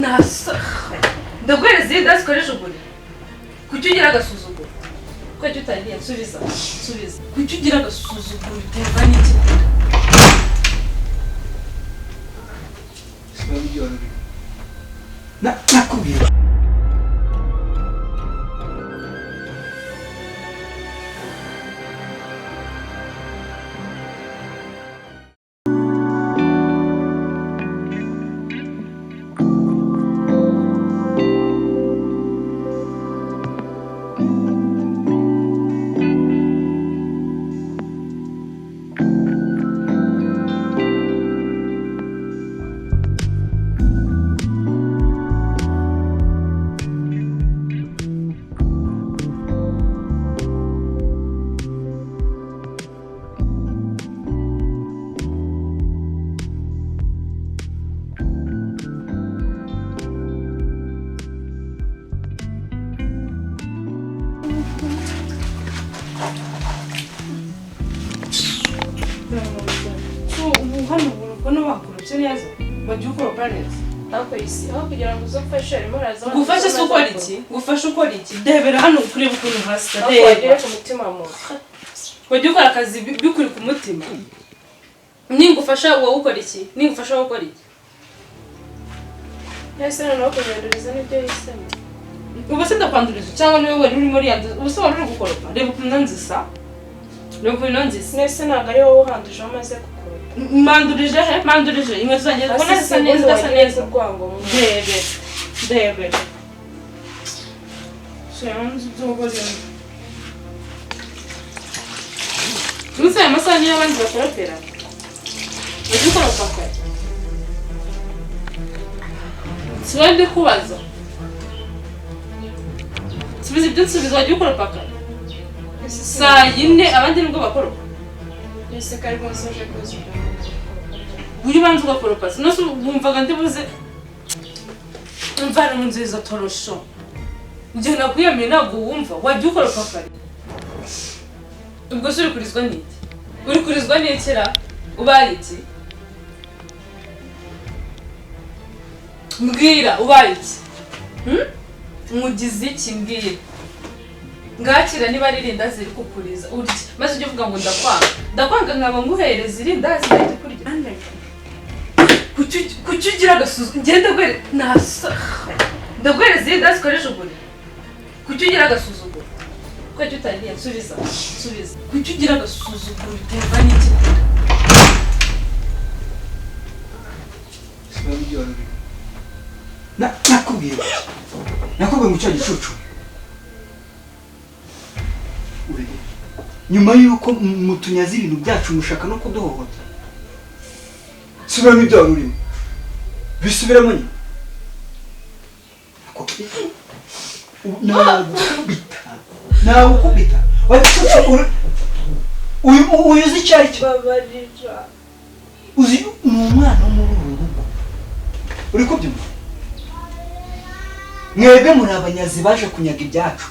Nasa ndaguhereza irindazi ukarijugunya. Kuki ugira agasuzuguro? Kuki utariye? Nsubiza, nsubiza. Kuki ugira agasuzuguro biterwa n'iki? Nakubwira. Gufasha si ukora iki? Gufasha ukora iki? Debera hano kureba ukuntu hasa. Debera ku mutima mubi. Wajya ukora akazi bikuri ku mutima. Ningufasha wowe ukora iki? Ningufasha wowe ukora iki? Nese noneho kunyanduriza nibyo yisemo. Ubu se ndakwanduriza cyangwa niwe wari urimo uriyanduza? Ubu se wari uri gukoropa? Reba ukuntu nzisa. Reba ukuntu nzisa. Nese ntabwo ari wowe uhanduje umaze gukoropa. Mandurije he? Mandurije inkweto zanjye ubona zisa neza, zidasa neza. Debera. Debera. Sinzi ibyo urimo. Munsi aya masaha niyo abandi bakoropera. Ujya ukoropa kare. Siwe ndi kubaza. Subiza ibyo nsubiza, wajya ukoropa kare. Saa yine abandi nibwo bakoropa. Ese kari nsoje koza. Ujya ubanza ugakoropa. Sinose wumvaga ndibuze. Mvana mu nzu izo torosho. Igihe nakwiyamiye ntabwo wumva, wajya ukoropa kare. Ubwo se uri kurizwa n'iki? Uri kurizwa n'iki ra? Ubaye iki? Mbwira, ubaye iki? Mugize iki mbwira? Ngakira niba ari irindazi riri kukuriza urye, maze ujye uvuga ngo ndakwanga. Ndakwanga nkaba nguhereza irindazi ndahita kurya. Kuki ugira agasuzuguro? Njye ndaguhereza ndaguhereza irindazi ukarijugunya. Kuki ugira agasuzuguro? Kuki utariye? Nsubiza, nsubiza. Kuki ugira agasuzuguro biterwa n'iki? Nakubwira. Nakubwiye ngo cya gicucu. Nyuma yuko mutunyaza ibintu byacu mushaka no kuduhohotera. Subiramo ibyo wari urimo. Bisubiramo nyine. Nagukubita. Nagukubita. Wagicucu uyu uzi icyo ari cyo. Uzi ni umwana wo muri uru rugo. Uri kubyumva? Mwebwe muri abanyazi baje kunyaga ibyacu.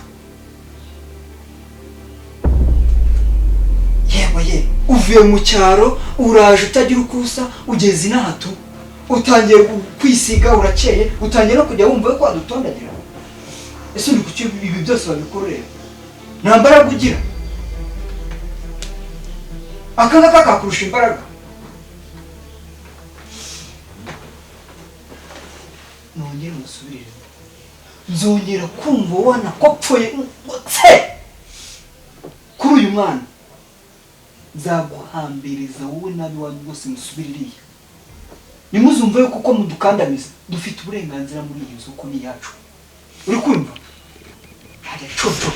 Yewe ye, uvuye mu cyaro uraje utagira uko usa, ugeze inaha tu, utangiye kwisiga urakeye, utangiye no kujya wumva ko wadutondagira. Ese uri kuki ibi byose babikorera? Nta mbaraga ugira. Aka ngaka kakurusha imbaraga. Nongere musubirire. Nzongera kumva wanakopfoye tse kuri uyu mwana. Nzaguhambiriza wowe nabi wanyu bose musubiririye. Nimuzumve yuko uko mudukandamiza dufite uburenganzira muri iyi nzu ko ni iyacu. Uri kumva? Hajya coco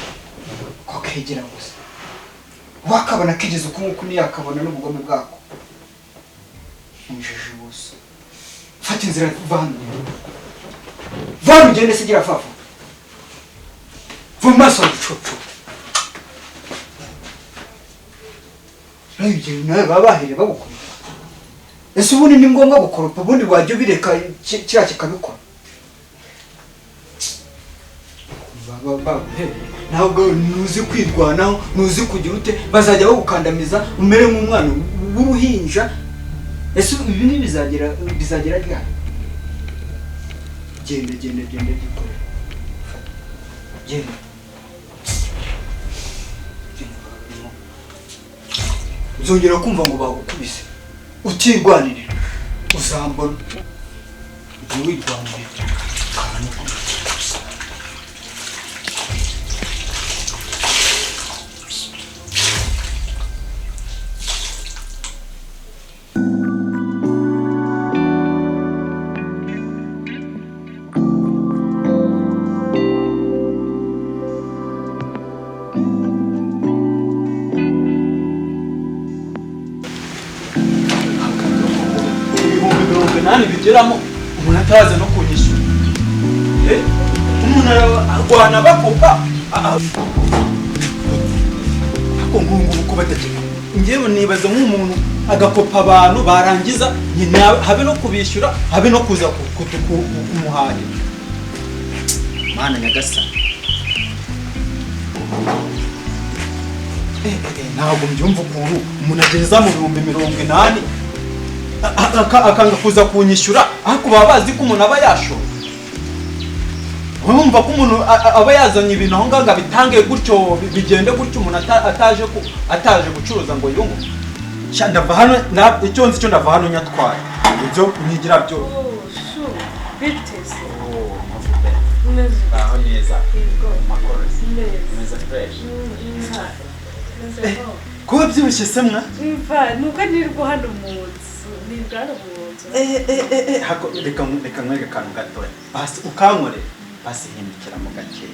ko kegera gusa. Wakabona kigeze uko nguko ntiyakabona n'ubugome bwako. Injiji bose. Fata inzira uva hano. Vana ugende se gira fafa. Va mu maso coco. Nawe baba bahereye bagukubita. Ese ubundi ni ngombwa gukoropa? Ubundi wajya ubireka kiriya kikabikora. Ntabwo ntuzi kwirwanaho, ntuzi kugira ute, bazajya bagukandamiza umere nk'umwana w'uruhinja. Ese ibi ni bizagera ryari? Genda, genda, genda, byikorere. Fata. Genda. Genda, barimo. Uzongera kumva ngo bagukubise utirwanirira, uzambona. Ujye wirwanirira. Kana gusa. 80,000 bigeramo umuntu ataza no kunyishyura. Umuntu ararwana bakopa ako ngungu ko batakeka. Njyewe nibaza nk'umuntu agakopa abantu barangiza nyina habe no kubishyura, habe no kuza kumuhahira. Mana nyagasani. Ntabwo mbyumva ukuntu umuntu ageza mu 80,000 akanga kuza kunyishyura, ariko baba bazi ko umuntu aba yashoye. Urumva ko umuntu aba yazanye ibintu aho ngaho bitange gutyo, bigende gutyo, umuntu ataje gucuruza ngo yunguke. Sha ndava hano, icyo nzi cyo ndava hano nyatwaye ibyo nigira byo. Aho neza kuba byibushye se mwa? Mva nuko nirwo hano mu nzu, nirwo hano mu nzu. Reka nkwereke akantu gatoya. Basi ukankore, basi hindukira mu gake.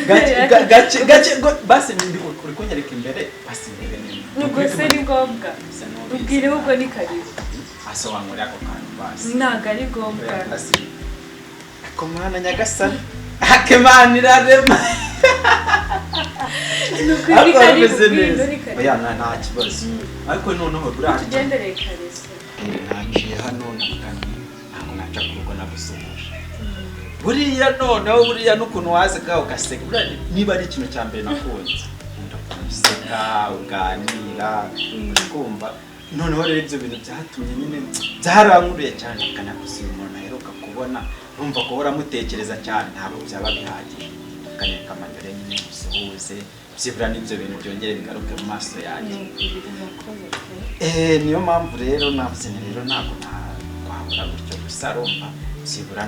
Gake gake gake, basi ndi uri kunyereka imbere, basi ndebe neza. Nubwo se ni ngombwa. Ubwire ubwo ni karibu. Ase wankorera ako kantu basi. Ntabwo ari ngombwa. Ako mwana nyagasani. Akemana irarema. Nukuri karibu, ni karibu. Oya nta kibazo. Ariko noneho buriya tugendereye karibu. Naciye hano nakanye ntabwo naca ku rugo nagusuhuje. Buriya noneho buriya n'ukuntu wazaga ugaseka, buriya niba ari ikintu cya mbere nakunze. Nkunda guseka, uganira, kumva. Noneho rero ibyo bintu byatumye nyine byarankuriye cyane, kanagusiba umuntu aheruka kubona, urumva ko uramutekereza cyane ntabwo byaba bihagije. Kaneka amadore nyine usuhuze, byibura n'ibyo bintu byongere bigaruke mu maso yanjye. Niyo mpamvu rero navuze nti rero ntabwo nakwabura gutyo gusa, urumva byibura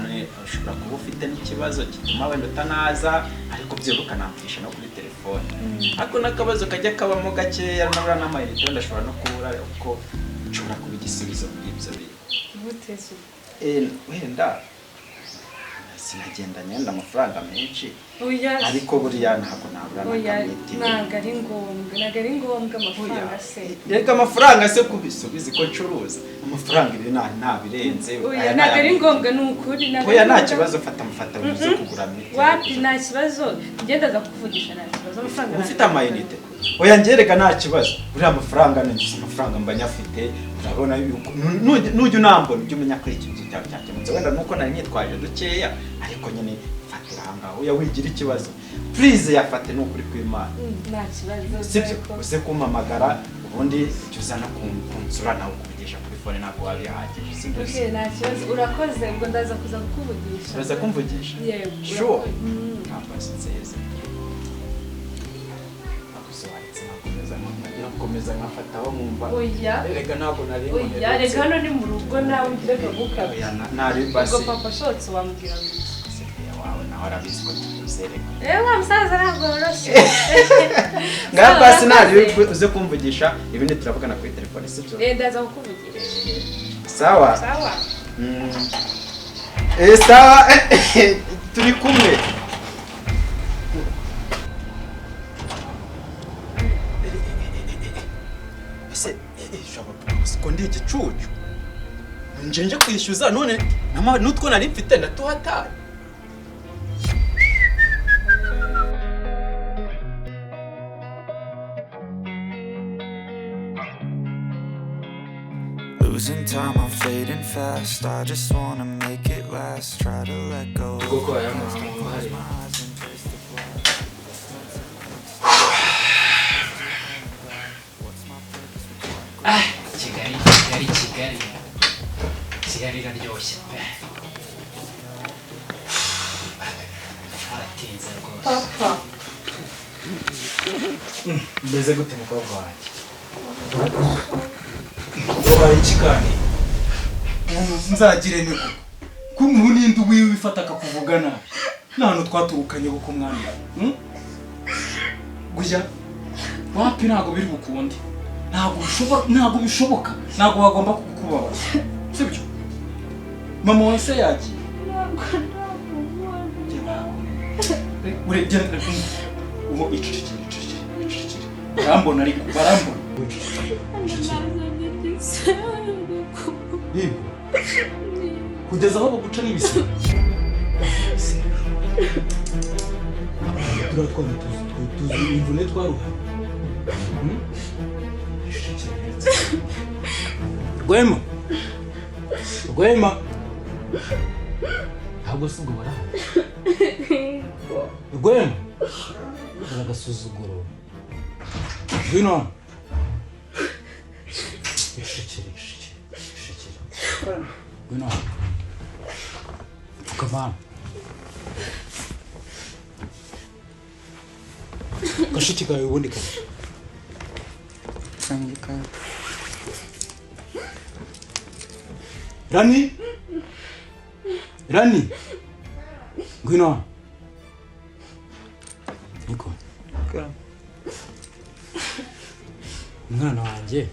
ushobora kuba ufite n'ikibazo gituma wenda utanaza, ariko byibuka namvugisha no kuri telefone. Ariko n'akabazo kajya kabamo gakeya, nabura n'amayinite wenda ashobora no kubura, kuko nshobora kuba igisubizo kuri ibyo bintu. Wenda sinagenda nyenda amafaranga menshi, ariko buriya ntabwo nabura n'akamiti. Ntabwo ari ngombwa, ntabwo ari ngombwa amafaranga se. Reka amafaranga se kubisubiza ko ncuruza amafaranga ibi ntabirenze. Oya ntabwo ari ngombwa ni ukuri. Oya nta kibazo, fata amafata uze kugura miti. Wapi nta kibazo, ngenda za kukuvugisha nta kibazo amafaranga. Ufite amayinite? Oya ngerega nta kibazo, buriya amafaranga ninjiza amafaranga mba nyafite, urabona nujya unambona ujye umenya ko ikintu cyawe cyakemutse. Wenda nuko nari nitwaje dukeya, ariko nyine fatira aha ngaho, oya wigira ikibazo please, yafate ni ukuri kw'Imana. Nta kibazo sibyo, uze kumpamagara ubundi ujye uza no kunsura nawe ukuvugisha kuri phone ntabwo wabihagije, sibyo? Okay, nta kibazo, urakoze, ubwo ndaza kuza kukuvugisha. Uraza kumvugisha? Yego. Sure. Ntabwo nsize nkomeza nkafataho nkumva. Oya. Erega ntabwo nari Oya, reka hano ni mu rugo nawe ugire akaguka. Oya nari basi. Ubwo papa ashotse wambwira ngo Sefiya wawe nawe arabizi ko tuzereka. Wa musaza ntabwo woroshye. Ngaho basi nari uze kumvugisha, ibindi turavugana kuri telefone, sibyo? Ndaza kukuvugisha. Sawa. Sawa. Sawa. Turi kumwe. Ko ndi igicucu nje kwishyuza none n'utwo nari mfite ndatuhataye. Losing time, I'm fading fast. I just wanna make it last. Try to let go. Close my eyes, embrace the black. Kigali, Kigali, Kigali. Kigali iraryoshye pe. Papa. Mbeze gute mukobwa wanjye? Wabaye iki kandi? Nzagire niko. Ko umuntu ninde wiwe wifata akakuvuga nabi. Nta twaturukanye kuko mwana. Gujya wapi ntago biri bukunde. Ntago ushobora, ntago bishoboka. Ntago wagomba kukubabaza. Sibyo? Mama wese yagiye. Urebye uwo icicikire icicikire. Barambona ariko barambona. Yego. Kugeza aho baguca n'ibise. Turatwana tuzi imvune twaruha. Rwema. Rwema. Ntabwo si ubwo barahari. Rwema. Agasuzuguro. Ngwino. Ishikire ishikire ishikire. Ngwino. Pfukama. Gashiki kawe ubundi kare. Sangika. Rani? Rani? Ngwino. Niko. Umwana wanjye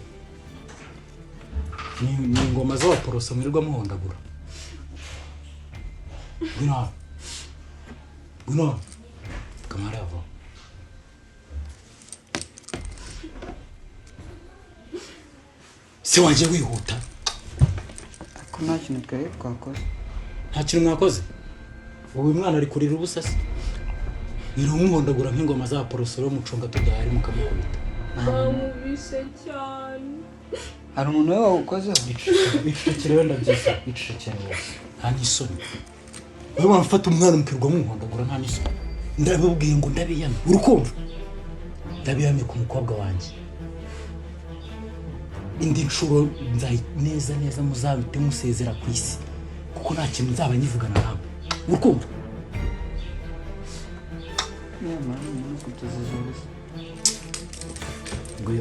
ni ingoma z'abaporoso mwirirwa muhondagura. Ngwino. Ngwino. Kamara avo. Se waje wihuta. Ko nta kintu twari twakoze. Nta kintu mwakoze? Ubu mwana ari kurira ubusa se? Nirumuhondagura nk'ingoma za porosoro mucunga tudahari mukamukubita. Bamubise cyane. Hari umuntu we wawukozeho? Icecekere wenda byise, icecekere wowe. Nta n'isoni. Wewe wamfata umwana mukirwa muhondagura nta n'isoni. Ndababwiye ngo ndabiyame. Urukumva? Ndabiyame ku mukobwa wanjye. Indi nshuro nzayi neza neza muzabite musezera ku isi. Kuko nta kintu nzaba nyivugana nawe. Urukumva? Ngo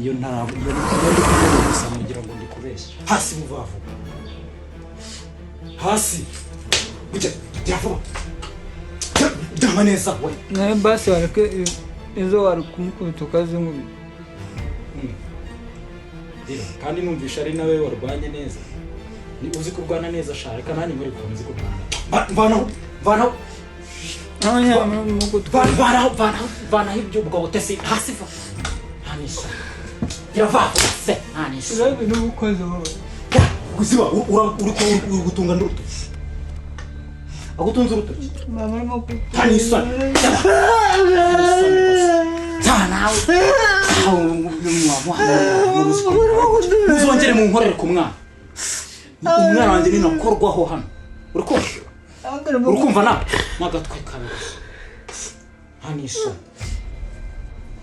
iyo ntarabo iyo ndi kuvuga gusa mugira ngo ndikubeshye. Hasi muvavuga. Hasi. Ujya jya vuba. Jya neza we. Nawe basi wareke izo wari kumukubita ukazinkubita. Kandi numvisha ari nawe warwanye neza. Ni uzi kurwana neza sha reka nani muri ko uzi kurwana. Mvanaho mvanaho. Mvanaho mvanaho mvanaho ibyo ubwo butesi hasi va. Hanisha. Girava se hanisha. Urabe n'ubukoze wowe. Guziba uri ko gutunga n'urutoki. Agutunze urutoki. Mama arimo kutunga. Hanisha. Uzongere mu nkorere ku mwana. Umwana wanjye ni nakorwaho hano. Urikumva? Urikumva na? Nagatwe kabe. Hanisha.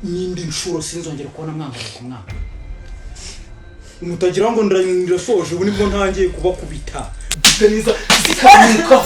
Nindi nshuro sinzongera kubona mwana ku mwana. Mutagira ngo ndirasoje ubu nibwo ntangiye kubakubita. Neza zikanuka.